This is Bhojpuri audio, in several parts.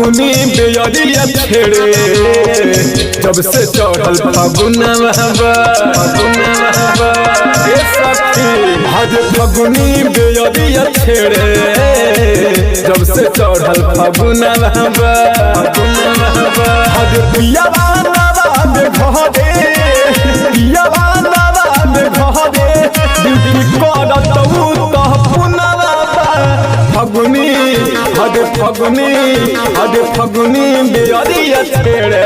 फगुनी बेअरिया छेड़े, जब से चढ़ल फगुनवा फगुनवा। ए सखी हज फगुनी बेअरिया छेड़े, जब से चढ़ल फगुनवा फगुनवा। हज पियावा नवा में घरे, पियावा नवा में घरे, ड्यूटी करत उ त पुनवा। फगुनी हद फगुनी हद फगुनी बेअरिया छेड़े,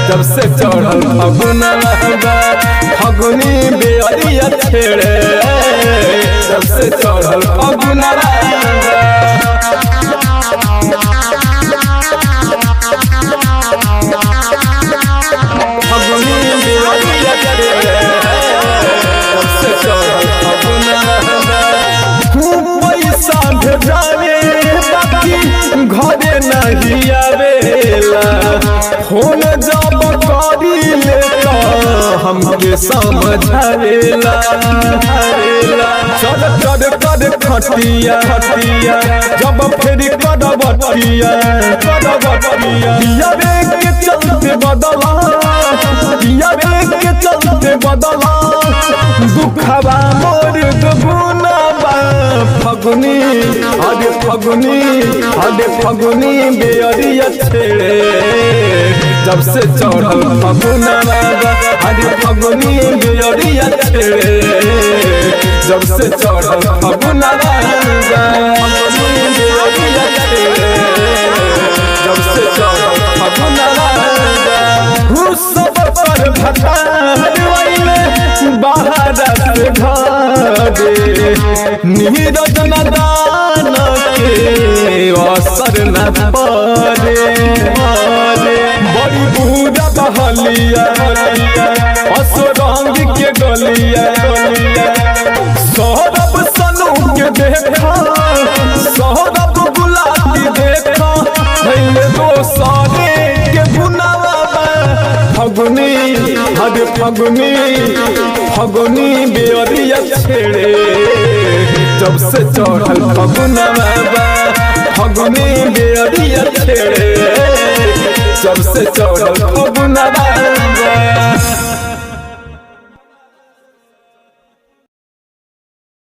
जब से चढ़ल फगुनवा। फगुनी बेअरिया छेड़े, जब से चढ़ल फगुनवा। फगुनी बेअरिया छेड़े, जब से चढ़ल फगुनवा। पैसा भेजावे बाकी घरे नहीं आवेला, फोन जब करी ले तो हमके समझावेला। चल चल कर खटिया खटिया, जब फिर करबटिया करबटिया। पिया के चलते बदला, पिया के चलते बदला, दुखवा मोर दुगुना। फगुनी अरे फगुनी अरे फगुनी बेअरिया छेड़े, जब से चढ़ल फगुनवा। अरे फगुनी बेअरिया छेड़े, जब से चढ़ल फगुनवा। फगुनी बेअरिया छेड़े, जब से चढ़ल फगुनवा। सब पर भतार बाहर से घरे, नीरज नदान के असर न पड़े। बड़ी बुरा बहलिया असरंग के गलिया, सौरभ सनू के देखा, सौरभ गुलाबी देखा, भैले दोसरे के बुनावा। फगुनी हद फगुनी फगुनी बेअरिया छेड़े, जब से चढ़ल फगुनवा। फगुनी बेअरिया छेड़े, जब से चढ़ल फगुनवा।